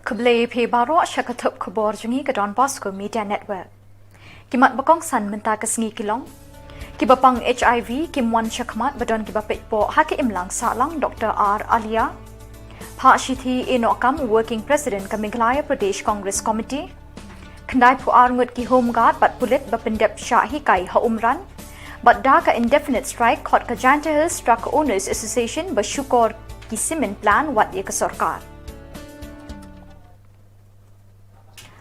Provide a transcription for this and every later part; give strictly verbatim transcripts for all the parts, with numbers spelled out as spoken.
Khublei phi baroh sha ka thup khubor jong ngi ka Don Bosco Media Network. Ki mat ba kongsan mynta ka sngi ki long: kiba pang HIV kim wan shakhmat ba don kiba peit poh ha ka imlang sahlang, Doctor R Alia. Phah shithi Enoch Kam, Working President ka Meghalaya Pradesh Congress Committee. Khyndai phew ar ngut ki Home Guard bad pulit ba pyndep shah hikai ha Umran. Bad da ka indefinite strike, khot ka Jaintia Hills Truck Owners Association ba shukor ki cement plant wat ïa ka sorkar.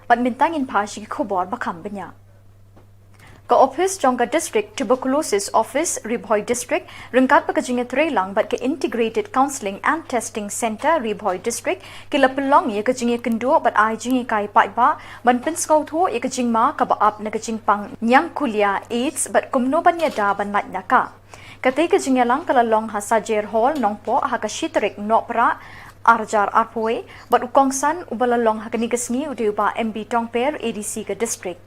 Bad mynta ngin phah sha ki khubor ba kham bniah. Ka ophis jong ka District Tuberculosis Office, Ri Bhoi District, ryngkat bad ka jingïatreilang bad ka Integrated Counselling and Testing Centre, Ri Bhoi District, ki la pynlong ïa ka jingïakynduh bad ai jinghikai paidbah ban pynsngewthuh ïa ka jingma kaba ap na ka jingpang ñiangkulia AIDS bad kumno ban ïada ban lait na ka. Katei ka jingïalang ka la long ha Sajer Hall, Nongpoh, ha ka shi tarik Nohprah, ar hajar arphew, bad u kongsan uba la long ha kane ka sngi u dei u Bah M B Tongper, A D C ka District.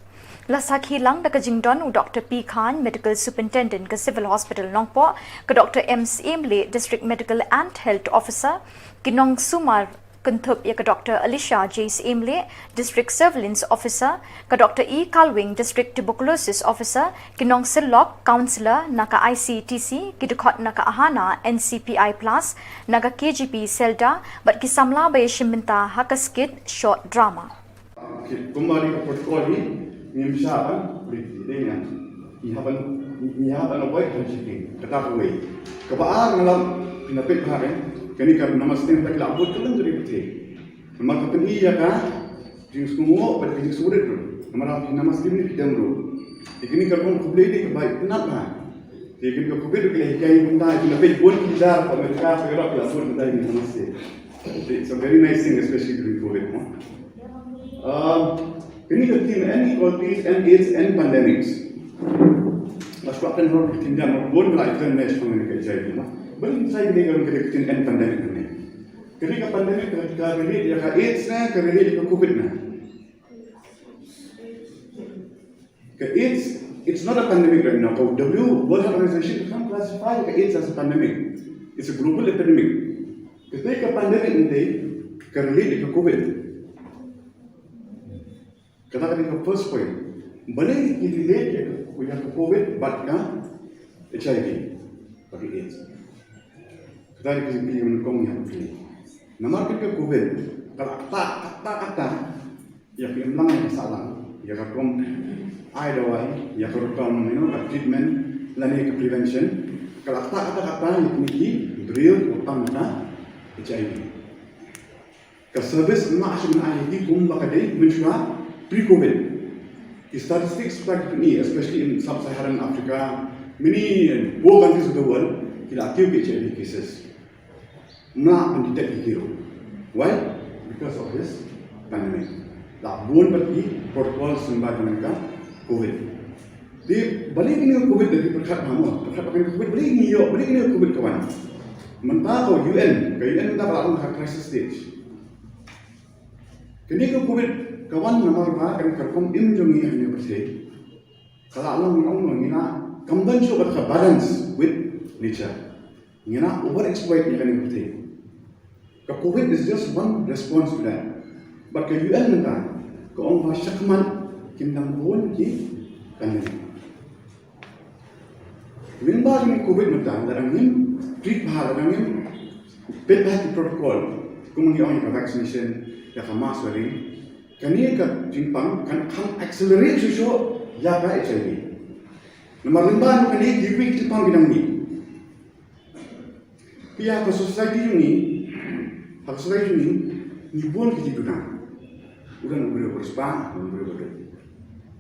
La sakhi lang da ka jingdon u Doctor P Chyne, Medical Superintendent ka Civil Hospital Nongpoh, ka Doctor M Syiemlieh, District Medical and Health Officer, ki nongsumar kynthup ïa ka Doctor Alicia J Syiemlieh, District Surveillance Officer, ka Doctor E Khalwing, District Tuberculosis Officer, ki nongsyllok, counsellor na ka I C T C, ki dkhot na ka AHANA, N C P I Plus, na ka K G P SELDA, bad ki samla ba ïashim bynta ha ka skit short drama. Okay, kumba dei ka protocol hi, ngim shah ban, dei ngan. Ngi hap ban, ngi hap ban avoid handshaking. Kata kawei. Kaba ar nga lam, phin da peit bha, eh. Kane ka namaste, ka la bud ka lynti ka pyrthei. Namar ka pyni ïa ka jingsngewnguh bad ka jingsngewrit ruh. Namar ka namaste ne phi dem ruh. Te kane ka rukom khublei dei kaba itynnad bha. Te kane ka covid ruh ka la hikai kumta, phin da peit bun ki leader ka America, ka Europe, la bud kumta ïa ka namaste. It's a very nice thing, especially during covid, no? Um, kane ka theme, End Inequalities, End AIDS, End Pandemics. Nga shu kwah pynhor ka theme jong nga, bun la ïa trend ne shu kane ka jai, no? Balei ngin sa ïa kane ka theme End Pandemic ne? Kane ka pandemic ka, ka relate ïa ka AIDS ne, ka relate ïa ka covid ne? Ka AIDS, it's not a pandemic right now. Ka W, World Health Organization, ka classify ka AIDS as a pandemic. It's a global epidemic. Katei ka pandemic, katei ka relate ka covid. Kata ka dei ka first point. Balei ki relate ïa ka, ïa ka covid bad ka HIV bad ka AIDS. Kata ka dei ka jingkylli kaba nyngkong ïa phi. Namar ka covid ka la ktah, ktah, ktah ïa ka imlang ïa ka sahlang, ïa ka rukom ai dawai, ïa ka rukom, you know, ka treatment lane ka prevention. Ka la ktah, ktah, ktah ïa kine ki briew kiba pang na ka HIV. Ka service ym lah shuh ban ai ïa ki kumba ka dei mynshuwa pre-covid. Ki statistics ba ki pyni, especially in sub-Saharan Africa, many poor countries of the world, ki la kiew ki HIV cases. Ym lah ban detect ïa ki ruh. Why? Because of this pandemic. La bun bad ki protocols lyngba jong ka covid. Te balei kane ka covid da ki pyrkhat bha mo? Pyrkhat ba kane ka covid balei ngi ïoh, balei kane ka covid ka wan? Mynta ka U N, ka U N mynta ka la long ha crisis stage. Kane ka covid ka wan namar ba kane ka rukom im jong ngi ha kane ka pyrthei ka la long, long, long, ngi la kam don shuh kata ka balance with nature. Ngi la over exploit ïa kane ka pyrthei. Ka covid is just one response to that. But ka U N mynta ka ong ba shakhmat kin dang bun ki pandemic. Lyngba jong ka covid mynta, lada ngim treat bha, lada ngim peit bha ki protocol, kum ngi ong ïa ka vaccination, ïa ka mask wearing, kane ka jingpang kan, kan accelerate shuh shuh ïa ka HIV. Namar lyngba jong kane kiwei ki jingpang ki dang mih. Phi, ha ka society jong ngi, ha ka society jong ngi, ngi bun ki jingduna. U don u briew ba riewspah, u don u briew ba duk.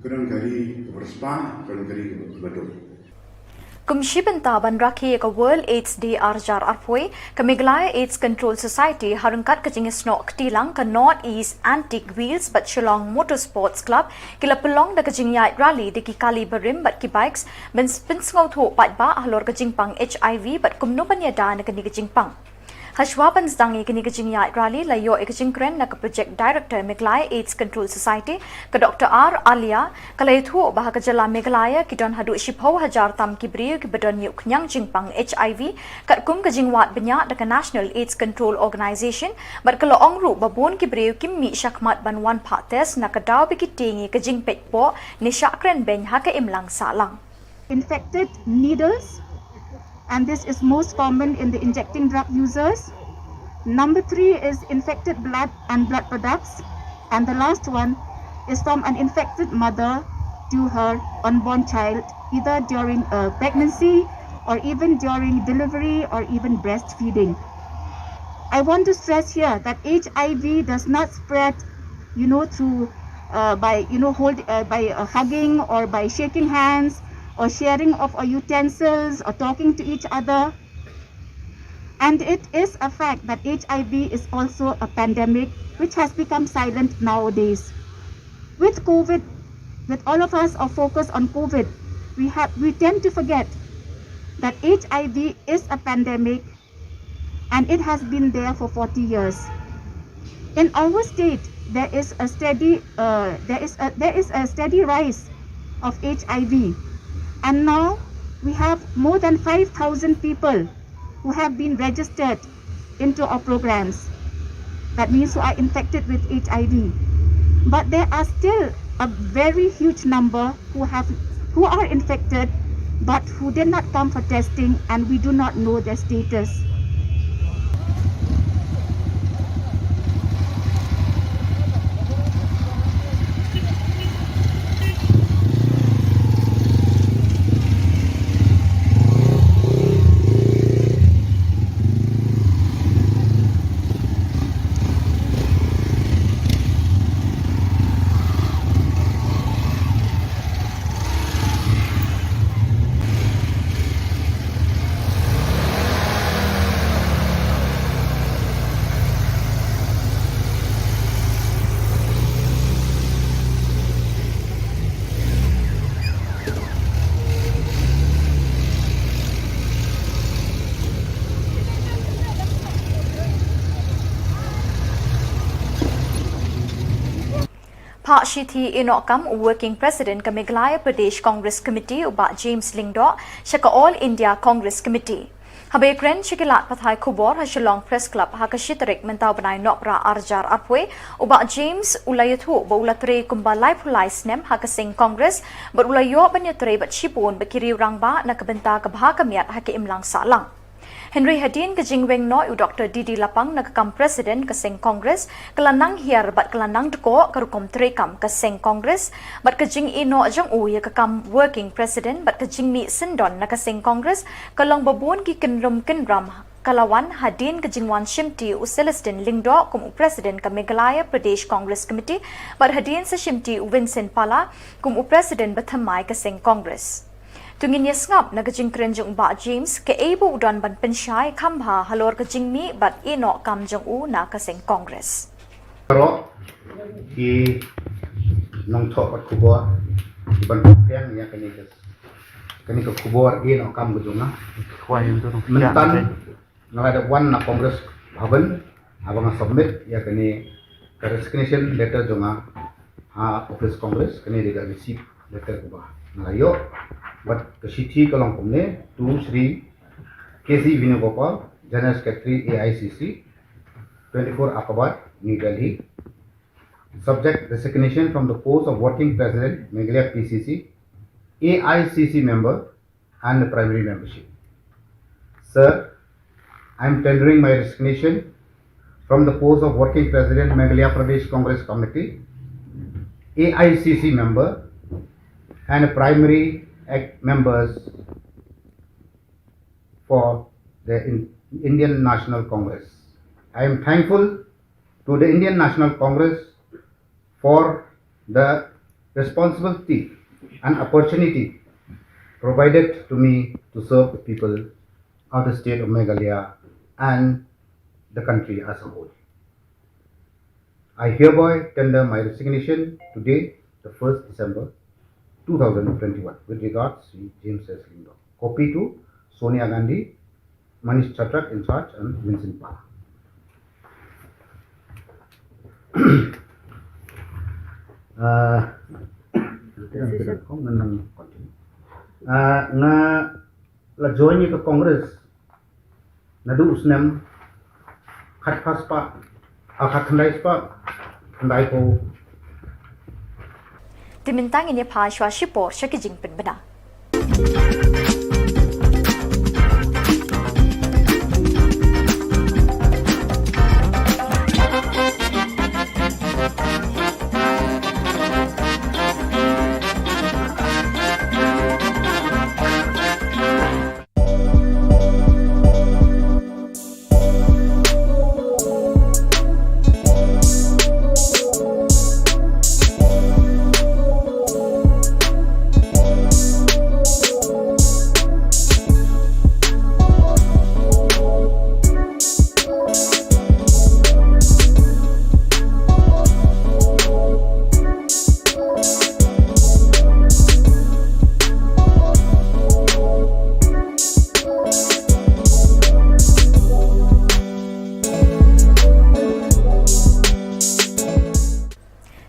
Ka don ka ri kaba riewspah, ka don ka ri kaba, kaba duk. Kum shi bynta ban rakhe ïa ka World AIDS Day ar hajar arphew, ka Meghalaya AIDS Control Society ha ryngkat ka jingïasnoh kti lang ka North East Antique Wheels bad Shillong Motorsports Club ki la pynlong da ka jingïaid rally da ki kali barim bad ki bikes ban pynsngewthuh paidbah halor ka jingpang HIV bad kumno ban ïada na kane ka jingpang. Hashwa ban sdang ïa kane ka jingïaid rally la ïoh ïa ka jingkren na ka Project Director Meghalaya AIDS Control Society, ka Doctor R Alia, ka la ïathuh ba ha ka jylla Meghalaya ki don haduh shiphew hajar tam ki briew kiba don ïa u khñiang jingpang HIV, katkum ka jingwad bniah da ka National AIDS Control Organization, bad ka la ong ruh ba bun ki briew kim mih shakhmat ban wan phah test na ka daw ba ki tieng ïa ka jingpeit poh ne shah kren beiñ ha ka imlang sahlang. Infected needles, and this is most common in the injecting drug users. Number three is infected blood and blood products. And the last one is from an infected mother to her unborn child, either during a pregnancy or even during delivery or even breastfeeding. I want to stress here that H I V does not spread, you know, through uh, by, you know, hold uh, by uh, hugging or by shaking hands or sharing of our utensils or talking to each other. And it is a fact that H I V is also a pandemic which has become silent nowadays. With COVID, with all of us are focused on COVID, we have we tend to forget that H I V is a pandemic and it has been there for forty years. In our state, there is a steady uh, there is a, there is a steady rise of H I V, and now we have more than five thousand people who have been registered into our programs. That means who are infected with H I V. But there are still a very huge number who have who are infected but who did not come for testing, and we do not know their status. Phah shithi ïehnoh kam u Working President ka Meghalaya Pradesh Congress Committee u Bah James Lyngdoh sha ka All India Congress Committee. Haba ïakren sha ki lad pathai khubor ha Shillong Press Club ha ka shi tarik mynta u bnai Nohprah arhajar arphew, u Bah James u la ïathuh ba u la trei kumba laiphew lai snem ha ka seng Congress bad u la ïoh ban ïatrei bad shibun bad ki riew rangbah na ka bynta ka bha ka miat ha ka imlang sahlang. Hynrei hadien ka jingweng noh ïa u Doctor D D Lapang na ka kam President ka seng Congress, ka la nang hiar bad ka la nang dkoh ka rukom treikam ka seng Congress bad ka jingïehnoh jong u ïa ka kam Working President bad ka jingmih syndon na ka seng Congress ka long ba bun ki kynrum kynram ka la wan hadien ka jingwan shimti u Celestine Lyngdoh kum u President ka Meghalaya Pradesh Congress Committee bad hadien sa shimti u Vincent Pala kum u President ba thymmai ka seng Congress. To ngin ïa sngap na ka jingkren jong u Bah James kaei ba u don ban pynshai kham bha halor ka jingmih bad ïehnoh kam jong u na ka seng Congress. Baroh ki nongthoh bad khubor ki ban pynphriang ïa kane ka kane ka khubor ïehnoh kam ka jong nga. Mynta nga la dep wan na Congress Bhavan haba nga submit ïa kane ka resignation letter jong nga ha office Congress. Kane dei ka receipt letter kaba nga la ïoh bad ka shithi ka long kumne: To Shri K C Venugopal, General Secretary A I C C, twenty-four Akbar, New Delhi. Subject: resignation from the post of Working President, Meghalaya P C C, A I C C member, and the primary membership. Sir, I am tendering my resignation from the post of Working President, Meghalaya Pradesh Congress Committee, A I C C member, and a primary act members for the In- Indian National Congress. I am thankful to the Indian National Congress for the responsibility and opportunity provided to me to serve the people of the state of Meghalaya and the country as a whole. I hereby tender my resignation today, the first December two thousand twenty-one. With regards, Shri James S Lyngdoh. Copy to Sonia Gandhi, Manish Chadrak in charge and Vincent Pala. Ah, ah, nga la join ïa ka Congress naduh u snem khatphra spah, ah, khatkhyndai spah khyndaiphew. Te mynta ngin ïa phai shuwa shipor sha ki jingpynbna.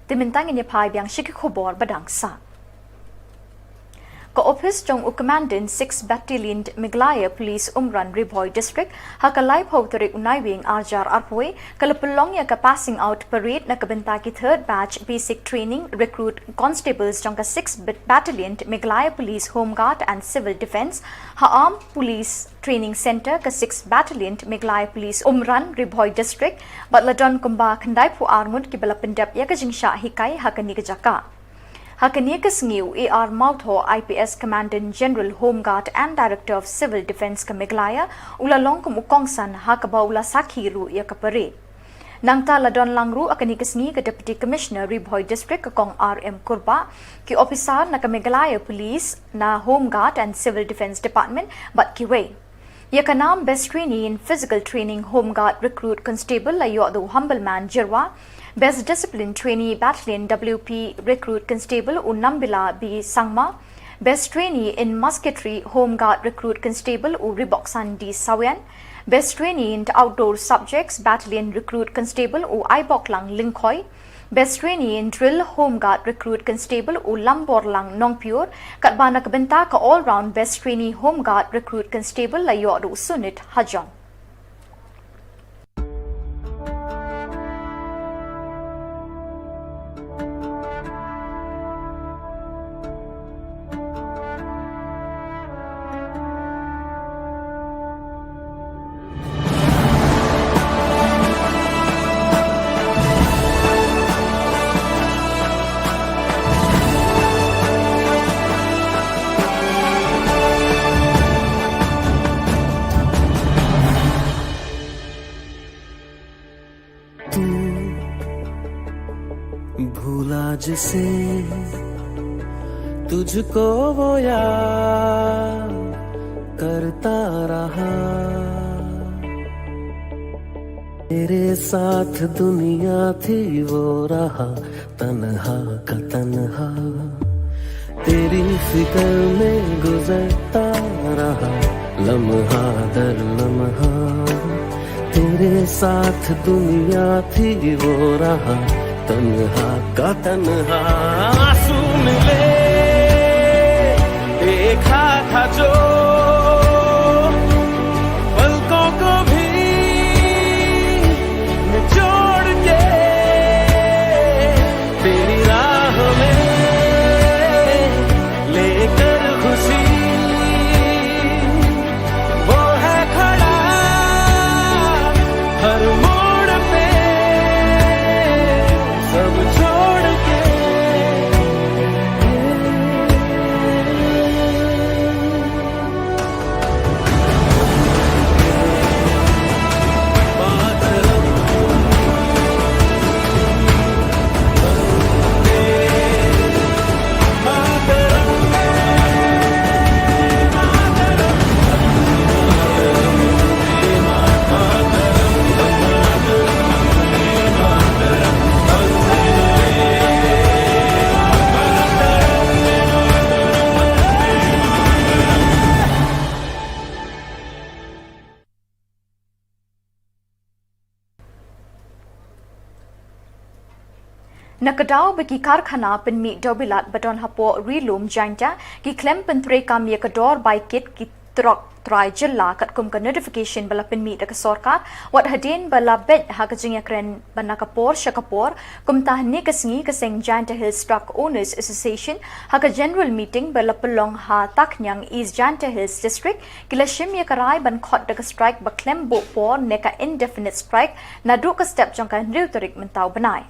Te mynta ngin ïa phai biang sha ki khubor ba dang sah. Ka ophis jong u Commandant Six Battalion Meghalaya Police Umran, Ri Bhoi District, ha ka laiphew tarik u Naiwieng arhajar arphew wei, ka la pynlong ïa ka passing out parade na ka bynta ki third batch basic training recruit constables jong ka Six Bat-, Battalion Meghalaya Police Home Guard and Civil Defence ha Armed Police Training Centre ka Six Battalion Meghalaya Police Umran, Ri Bhoi District, bad la don kumba khyndaiphew ar ngut kiba la pyndep ïa ka jingshah hikai ha kane ka jaka. Ha kane ka sngi u A R Mawthaw, I P S Commandant General Home Guard and Director of Civil Defence ka Meghalaya, u la long kum u kongsan ha kaba u la sakhi ruh ïa ka parade. Nangta la don lang ruh ha kane ka sngi ka Deputy Commissioner Ri Bhoi District ka Kong R M Kurbah, ki ophisar na ka Meghalaya Police, na Home Guard and Civil Defence Department bad kiwei. Ïa ka nam Best Trainee in Physical Training Home Guard Recruit Constable la ïoh da u Humbleman Jyrwa, Best Discipline Trainee Battalion W P Recruit Constable u Nambila B Sangma, Best Trainee in Musketry Home Guard Recruit Constable u Riboksan D Sawian, Best Trainee in Outdoor Subjects Battalion Recruit Constable u Aiboklang Lyngkhoi, Best Trainee in Drill Home Guard Recruit Constable u Lamborlang Nongpyiur, katba na ka bynta ka All Round Best Trainee Home Guard Recruit Constable la ïoh da u Sunit Hajong. तू भूला जिसे, तुझको वो याद करता रहा। तेरे साथ दुनिया थी, वो रहा तन्हा का तन्हा। तेरी फिक्र में गुजरता रहा लम्हा दर लम्हा। तेरे साथ दुनिया थी, वो रहा तन्हा का तन्हा। आंसू मिले, देखा था जो पलकों को भी निचोड़ के, तेरी राह में लेकर खुशी, वो है खड़ा हर मोड़ पे सब छोड़ के। Na ka daw ba ki karkhana pynmih dewbilat ba don hapoh Ri Lum Jaiñtia ki khlem pyntreikam ïa ka dor bai kit ki trok trai jylla katkum ka notification ba la pynmih da ka sorkar, wat hadien ba la beit ha ka jingïakren ba na ka por sha ka por, kumta hynne ka sngi ka seng Jaiñtia Hills Truck Owners Association ha ka general meeting ba la pynlong ha Takniang, East Jaiñtia Hills District, ki la shim ïa ka rai ban khot da ka strike ba khlem buh por ne ka indefinite strike naduh ka step jong ka hynriew tarik mynta u bnai.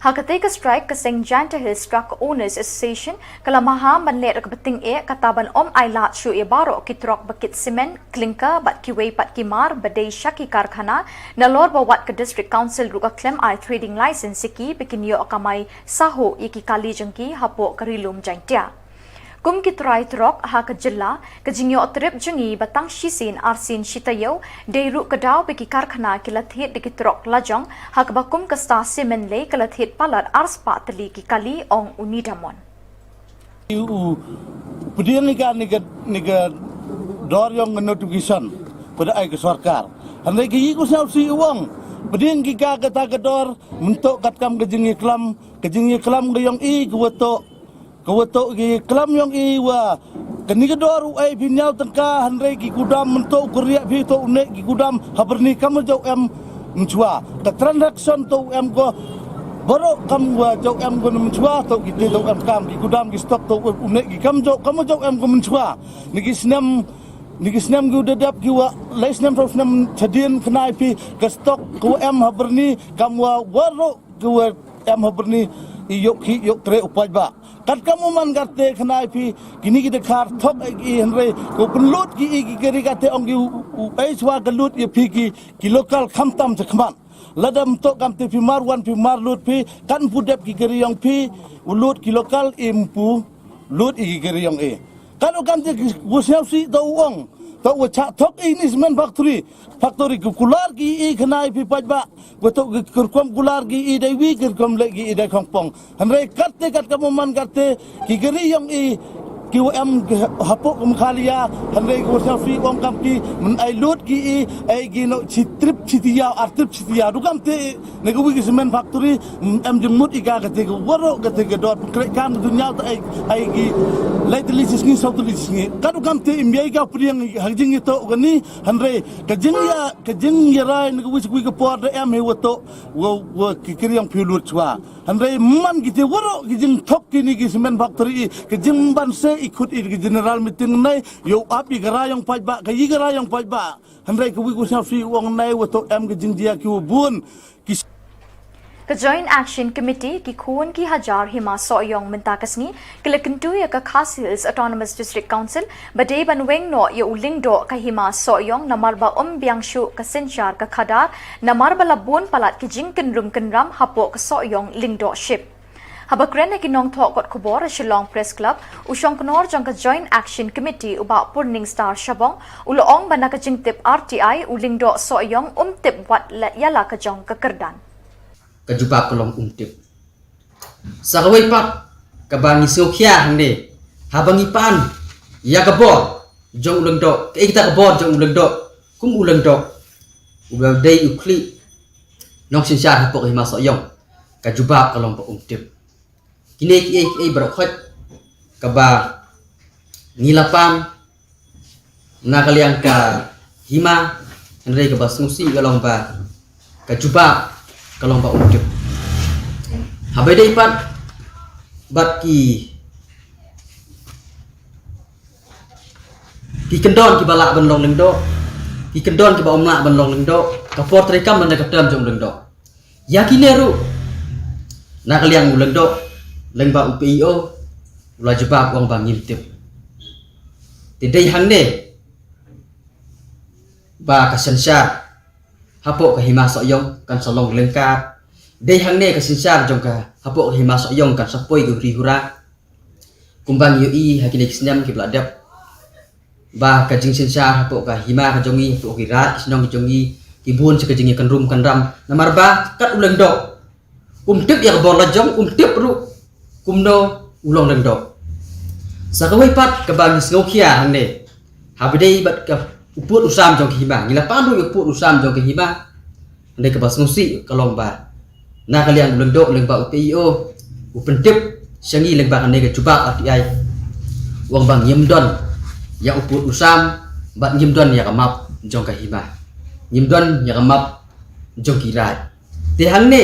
Ha katei ka strike ka seng Jaiñtia Hills Truck Owners Association ka la maham ban leh da kaba tyngeh, kata ban ym ailad shuh ïa baroh ki trok ba kit cement, clinker bad kiwei pat ki mar ba dei sha ki karkhana, nalor ba wat ka District Council ruh ka khlem ai trading license ïa ki ba kin ïoh kamai sahuh ïa ki kali jong ki hapoh ka Ri Lum Jaiñtia. Kum ki trai trok ha ka jylla, ka jingïoh trip jong ngi ba tang shisien arsien shi taïew, dei ruh ka daw ba ki karkhana ki la thied da ki trok lajong, ha kaba kum ka Star Cement Leh ka la thied palat arspah tylli ki kali, ong u Nidamon. U pdiang ïa kane ka, kane ka dor ïong ka notification ba da ai ka sorkar. Hynrei ka ïa ka sngewsih u ong, pdiang ïa ka, kata ka dor, mynta katkam ka jingïaklam, ka jingïaklam ka ïong i ka wa toh, ka wa toh ki klam ïong i wa kane ka dor u ai phi hynñiew tyngka, hynrei ki kudam mynta u kyrriah phi toh u neh ki kudam ha Byrni kam wa jooh em mynchwa. Ka transaction toh u em ko baroh kam wa jooh em ko mynchwa, toh ki te toh em kam, ki kudam ki stock toh u neh ki kam jooh, kam wa jooh em ko mynchwa. Ni ki snem, ni ki snem ki u da dep ki wa lai snem, saw snem shadien khnai phi ka stock ka wa em ha Byrni kam wa baroh ka wa em ha Byrni i ïoh khih ïoh treh u paidbah. Katkam u man katte khnai phi, kine ki dkhar thok ïa ki, hynrei ko pynlut ki ïa ki kari katte ong ki u, u, u, ai chwa ka lut ïa phi ki, ki local khamtam chakhmat. Lada mynta kamte phi mar wan phi mar lut phi, kan pu dep ki kari ïong phi, u lut ki local, im pu lut ïa ki kari ïong i. Kan u kamte ki wa sngewsih toh u ong, toh wa chah thok ïa ini cement factory, factory ki kular ki ïa i khnai phi paidbah. Wa toh ki kyrkom kular ki ïa i dei wi, kyrkom leh ki ïa i dei khongpong. Hynrei katte katkam u man katte ki kari ïong i ki wa em hapoh ka Meghalaya, hynrei ki wa sngewsih u ong kam ki, men ai lut ki ïa i, ai ki noh chi trip chi taiaw, ar trip chi taiaw. Du kamte na ka wi ka cement factory, em jingmut ïa ka, kata ka waroh, kata ka dor pynkhreh kam ka dunia ta ai, ai ki lai tylli chi sngi, saw tylli chi sngi. Ka du kamte im ïa i ka pdiang ha ka jingïatoh kane, hynrei ka jingïa, ka jingïarai na ka wi ka wi ka por da em hi wa toh, wa, wa ki kari ïong phi lut chwa. Hynrei man kite waroh ki jingthok kine ki cement factory i, ka jingban se i khut i ka general meeting nei, ïoh ap i ka rai ïong paidbah, ka i ka rai ïong paidbah. Hynrei ka wi ka sngewsih u ong nei wa toh em ka jingjia ki wa bun. Ki Ka Joint Action Committee, ki khun ki hajar Hima Sohiong mynta ka sngi ki la kyntu ïa ka Khasi Hills Autonomous District Council ba dei ban weng noh ïa u lyngdoh ka Hima Sohiong namar ba um biang shuh ka synshar ka khadar, namar ba la bun palat ki jingkynrum kynram hapoh ka Sohiong Lyngdoh Ship. Haba kren ha ki nongthoh kot khubor ha Shillong Press Club, u shongknor jong ka Joint Action Committee u Bah Purning Star Shabong u la ong ba na ka jingtip R T I u lyngdoh Sohiong um tip wat la ïa la ka jong ka kyrdan. Ka jubab ka long um tip. Sa kawei pat kaba ngi sngewkhia hangne, haba ngi pan ïa ka bor jong u lyngdoh, ka, ïa kita ka bor jong u lyngdoh, kum u lyngdoh uba dei u khlieh nongsynshar hapoh ka Hima Sohiong, ka jubab ka long ba um tip. Kine kiei kiei baroh khoit kaba ngi la pan na ka liang ka hima, hynrei kaba sngewsih ka long ba ka jubab ka long ba um tip. Haba dei pat bad ki, ki kyndon kiba lah ban long lyngdoh, ki kyndon kiba um lah ban long lyngdoh, ka por treikam lane ka term jong lyngdoh. Ïa kine ruh na ka liang u lyngdoh lyngba u P E O u la jubab u ong ba ngim tip. Te dei hangne ba ka synshar hapoh ka Hima Sohiong kan sa long lyngkar. Dei hangne ka synshar jong ka hapoh ka Hima Sohiong kan sa poi ka huri hura. Kumba ngi ïohi ha kine ki snem kiba la dep, ba ka jingsynshar hapoh ka hima ka jong ngi, hapoh ki raid ki shnong ki jong ngi, ki bun sha ka jingïakynrum kynram. Namar ba kat u lyngdoh um tip ïa ka bor la jong, um tip ruh kumno u long lyngdoh. Sa kawei pat kaba ngi sngewkhia hangne, haba dei bad ka u pud u sam jong ka hima, ngi la pan ruh ïa u pud u sam jong ka hima. Hangne kaba sngewsih ka long ba Na ka liang u Lyngdoh lyngba u T E O u pyntip sha ngi lyngba kane ka jubab R T I, u ong ba ngim don ïa u pud u sam bad ngim don ïa ka map jong ka hima, ngim don ïa ka map jong ki raid. Te hangne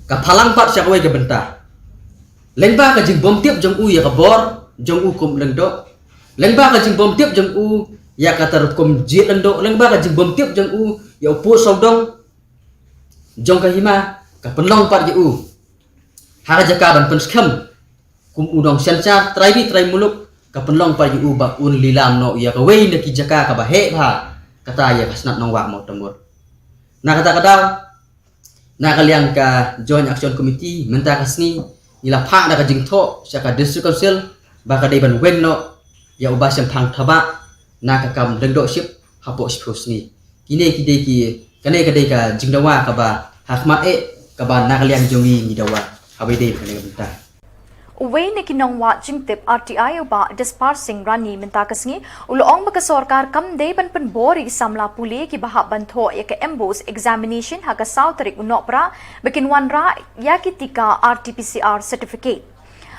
ka phalang pat sha kawei ka bynta, lyngba ka jingbymtip jong u ïa ka bor jong u kum Lyngdoh, lyngba ka jingbymtip jong u ïa kata rukom jied Lyngdoh, lyngba ka jingbymtip jong u ïa u pud sawdong jong ka hima, ka pynlong pat ïa u ha ka jaka ban pynskhem kum u nongsynshar trai ri trai muluk, ka pynlong pat ïa u ba un lilam noh ïa kawei na ki jaka kaba heh bha, kata ïa ka Snat Nongwah Mawtamur. Na kata ka daw, na ka liang ka Joint Action Committee mynta ka sngi ngi la phah da ka jingthoh sha ka District Council ba ka dei ban weng noh ïa u Bah Shemphang Thabah na ka kam Lyngdohship hapoh shiphew sngi. Kine ki dei ki, kane ka dei ka jingdawa kaba ha khmat eh kaba na ka liang jong ngi ngi dawa. Haba ïadei bad kane ka bynta, uwei na ki nongwad jingtip R T I u Bah Dispar Singh Rani mynta ka sngi u la ong ba ka sorkar kam dei ban pynbor ïa ki samla pule kiba hap ban thoh ïa ka MBOSE examination ha ka saw tarik u Nohprah ba kin wanrah ïa ki tika R T P C R certificate.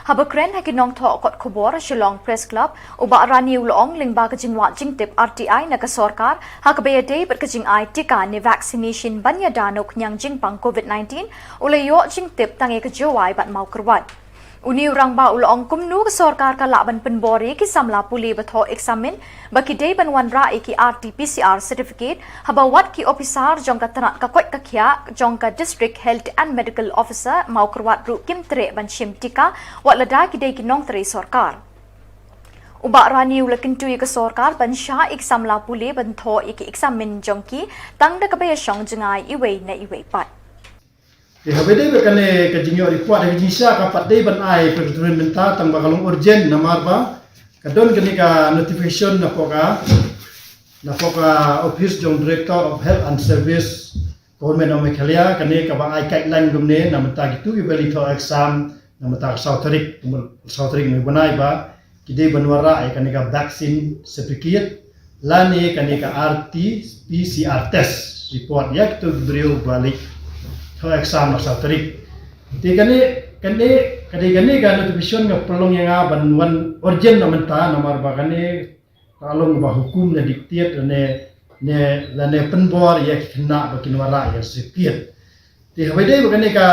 Haba kren ha ki nongthoh kot khubor ha Shillong Press Club, u Bah Rani u la ong lyngba ka jingwad jingtip R T I na ka sorkar ha kaba ïadei bad ka jingai tika ne vaccination ban ïada na u khñiang jingpang COVID nineteen, u la ïoh jingtip tang ïa ka Jowai bad Mawkyrwat. Une u rangbah u la ong kumno ka sorkar ka lah ban pynbor ïa ki samla pule ba thoh eksamin ba ki dei ban wanrah ïa ki R T P C R certificate haba wat ki ophisar jong ka tnat ka koit ka khiah jong ka District Health and Medical Officer Mawkyrwat ruh kim treh ban shim tika wat lada ki dei ki nongtrei sorkar. U Bah Rani u la kyntu ïa ka sorkar ban shah ïa ki samla pule ban thoh ïa ki eksamin jong ki tang da kaba ïashong jngai iwei na iwei pat. Te haba dei ba kane ka jingïoh report, ka jingshah ka pat dei ban ai ka jingthrang mynta tang ba ka long urgent namar ba ka don kane ka notification napoh ka, napoh ka office jong Director of Health and Service, Government of Meghalaya, kane kaba ai guideline kumne na mynta kito kiba leit thoh exam na mynta ka saw tarik, saw tarik mynta u bnai ba ki dei ban wanrah ïa kane ka vaccine certificate lane kane ka R T P C R test report ïa kito ki briew ba leit thoh exam ha saw tarik. Te kane, kane, kane, kane ka notification ka pynlong ïa nga ban wan urgent na mynta namar ba kane ka long ba hukum ne dictate ne, ne lane pynbor ïa ki khynnah ba kin wanrah ïa ka certificate. Te haba dei ba kane ka,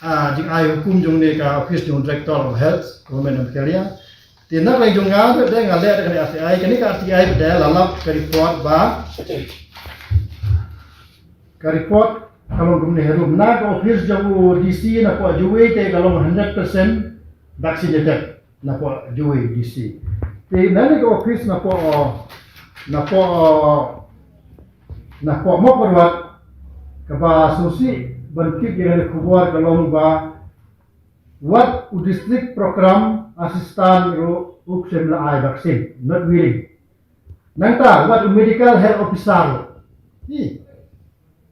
ah, jingai hukum jong ne ka office jong Director of Health, Government of Meghalaya. Te na ka liang jong nga ba dei nga leh da kane R T I, kane ka R T I ba dei la lap ka report ba, ka report ka long kumne harum. Na ka office jong u D C napoh Jowai te ka long hundred percent vaccinated napoh Jowai D C. Te na ne ka office napoh, napoh napoh Mawkyrwat kaba sngewsih ban tip ïa kane ka khubor ka long ba wat u district program assistant ruh u khlem la ai vaccine, not willing. Nangta wat u medical health officer ruh. Hi.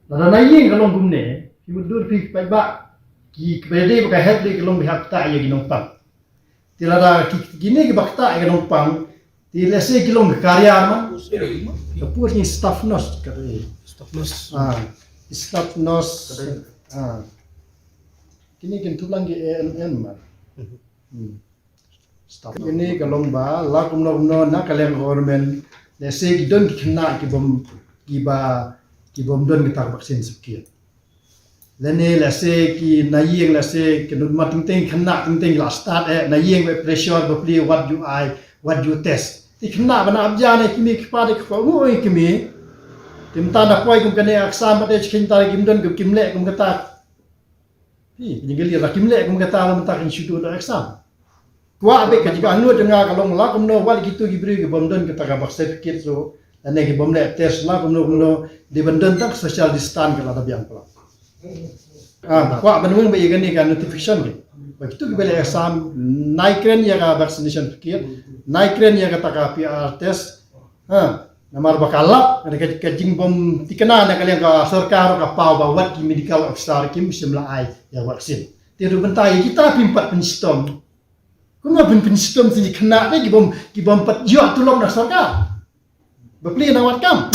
Lada na ïing ka long kumne, ki mutdur phi paidbah, ki kaba dei ba ka health dei ka long ba hap ktah ïa ki nongpang. Te lada ki, kine kiba ktah ïa ki nongpang, te lehse ki long ka carrier man. Ka pur ni staff nurse ka dei. Staff nurse. Ah, staff nurse. Ka dei. Ah. Kine kin tu lang ki A N M man. Hmm. Staff. Kine ka long ba la kumno kumno na ka liang government, lehse ki don ki khynnah ki bym, kiba, ki bym don kita ka vaccine certificate. Lane lehse ki na ïing lehse ki nud ma teng teng khynnah teng teng la start eh na ïing ba pressure ba plie wat ju ai, wat ju test. Te khynnah ba na ap ja ne ki mei ki pa de ki pa ngu oi ki mei. Te mynta na poi kum kane exam ba de chi khynnah kim don kim leh kum kata. Hi, jingkylli la kim leh kum kata la mynta kin shu duh da exam. Kwah beit ka jingangnud jong nga ka long la kumno wat kito ki briew ki bym don kita ka birth certificate ruh lane ki bym leh test la kumno kumno dei ban don tang social distance ka la da biang palat. Ah, kwah ban weng ba ïa kane ka notification ki. Ba kito kiba leh exam nai kren ïa ka vaccination certificate, nai kren ïa kata ka P C R test. Ha, namar ba ka lap, ka, ka jingbym tikna na ka liang ka sorkar ka paw ba wat ki medical officer kim shym la ai ïa vaccine. Te ruh bynta ïa kita phim pat pynshitom. Kumno phin pynshitom sha ki khynnah te ki bym, ki bym pat ïoh tulop na sorkar. Ba plie na wat kam.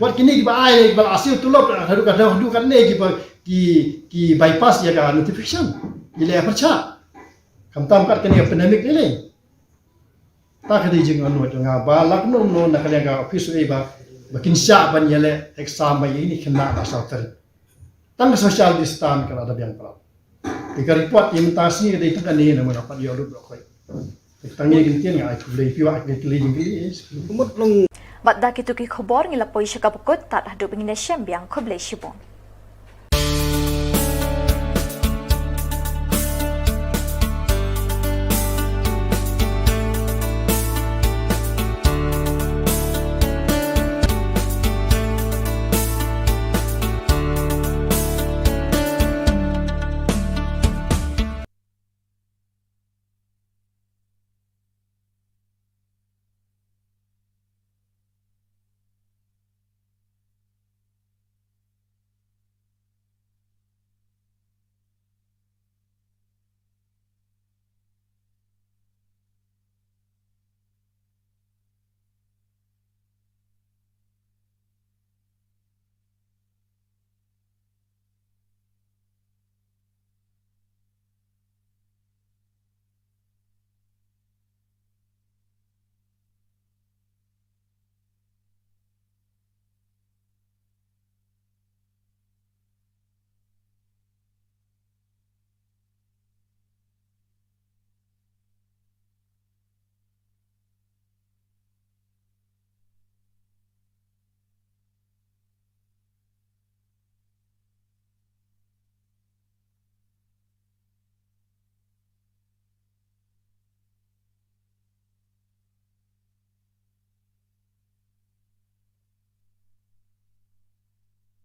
Wat kine kiba ai, ba la siew tulop, haduh ka, haduh katne kiba, ki, ki bypass ïa ka notification. Ki leh pyrshah. Khamtam kat kane ka pandemic lei lei. Ta ka dei jingangnud jong nga ba la kumno kumno na ka liang ka office U A ba, ba kin shah ban ïaleh exam ba ïa kine ki khynnah ba saw tarik. Tang ka social distance ka la da biang palat. Te ka report ïa mynta sngi ka dei tang kane, namar nga pat ïoh lut baroh khoit. Te tang ïa ki ktien, nga ai khublei ïa phi, wat khublei jingkylli. Mut long. Bad da kito ki khubor ngi la poi sha kaba kut, tad haduh ba ngin ïashem biang, khublei shibun.